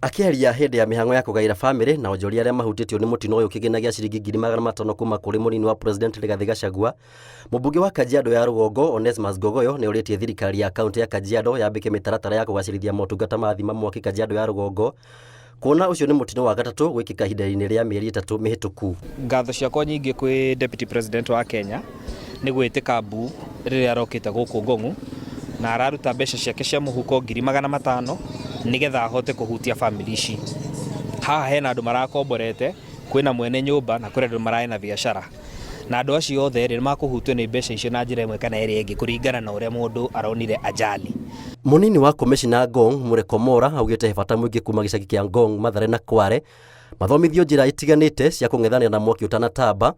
Akĩaria hĩndĩ ya mĩhang'o ya kũgaĩra bamĩrĩ na onjoria arĩa mahutĩtio nĩ mũtino ũyũ kĩgĩna gĩa ciringi 500,000 kuma kũrĩ mũnini wa President Rigathĩ Gachagua, mũmbunge wa Kajiado ya Rũgongo Onesmus Ngogoyo nĩ orĩtie thirikari ya kaunti ya Kajiado yambĩke mĩtaratara ya kũgacĩrithia motungata ma thima mwaki Kajiado ya Rũgongo, kuona ũcio nĩ mũtino wa gatatũ gwĩkĩka ihinda-inĩ rĩa mĩeri 3 mĩhĩtũku. Ngatho ciakwa nyingĩ kwĩ Deputy President wa Kenya nĩ gwĩtĩka mbu rĩrĩa arokĩte gũkũ Ngong'u na araruta mbeca ciake cia mũhuko 500,000 nĩgetha ahote kũhutia family ici. Haha hena andũ marakomborete, kwĩna mwene nyũmba na kwĩna andũ mararĩ na biacara. Na andũ acio othe rĩ, nĩ makũhutio nĩ mbeca icio na njĩra ĩmwe kana ĩrĩa ĩngĩ kũringana na ũrĩa mũndũ aronire ajali. Mũnini wa komĩcina Ngong Mũreko Mora augĩte he bata mũingĩ kuma gĩcagi kĩa Ngong, Mathare na Kware mathomithio njĩra itiganĩte cia kũng'ethanĩra na mwaki ũtanatamba,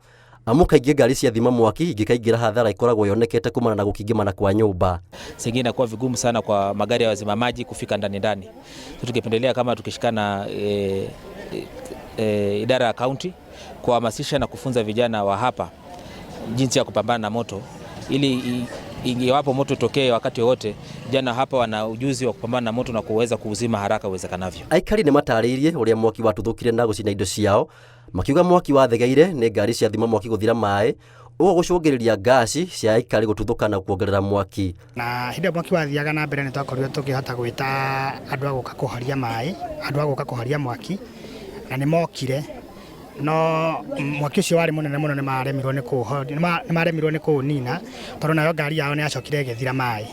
amu kaingĩ ngari cia thima mwaki ingĩkaingĩra hathara ĩkoragwo yonekete kumana na gũkingĩmana kwa nyũmba. Sengine inakuwa vigumu sana kwa magari ya wazima maji kufika ndani ndani. So, tungependelea kama tukishikana idara ya kaunti kuhamasisha na kufunza vijana wa hapa jinsi ya kupambana na moto ili iwapo moto utokee wakati wowote, vijana hapa wana ujuzi wa kupambana na moto na kuweza kuuzima haraka uwezekanavyo. Aikari nĩ matarĩirie ũrĩa mwaki watuthũkire na gũcina indo ciao, makiuga mwaki wathegeire nĩ ngari cia thima mwaki gũthira maĩ, ũguo gũcũngĩrĩria ngasi cia aikari gũtuthũka na kuongerera mwaki. Na hĩndĩ ĩyo mwaki wathiaga na mbere nĩ twakorirwo tũkĩhota gwĩta andũ a gũka kũhoria maĩ, andũ a gũka kũhoria mwaki, na nĩ mokire, no mwaki ũcio warĩ mũnene mũno, nĩ maremirwo nĩ kũũnina tondũ nayo ngari yao nĩ yacokire ĩgĩthira maĩ,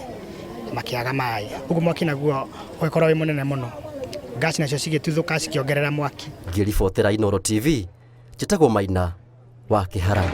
makĩaga maĩ, ũguo mwaki naguo ũgĩkorwo wĩ mũnene mũno, ngasi nacio cigĩtuthũka cikĩongerera mwaki. Ngĩribotera Inooro TV, njĩtagwo Maina wa Kĩhara.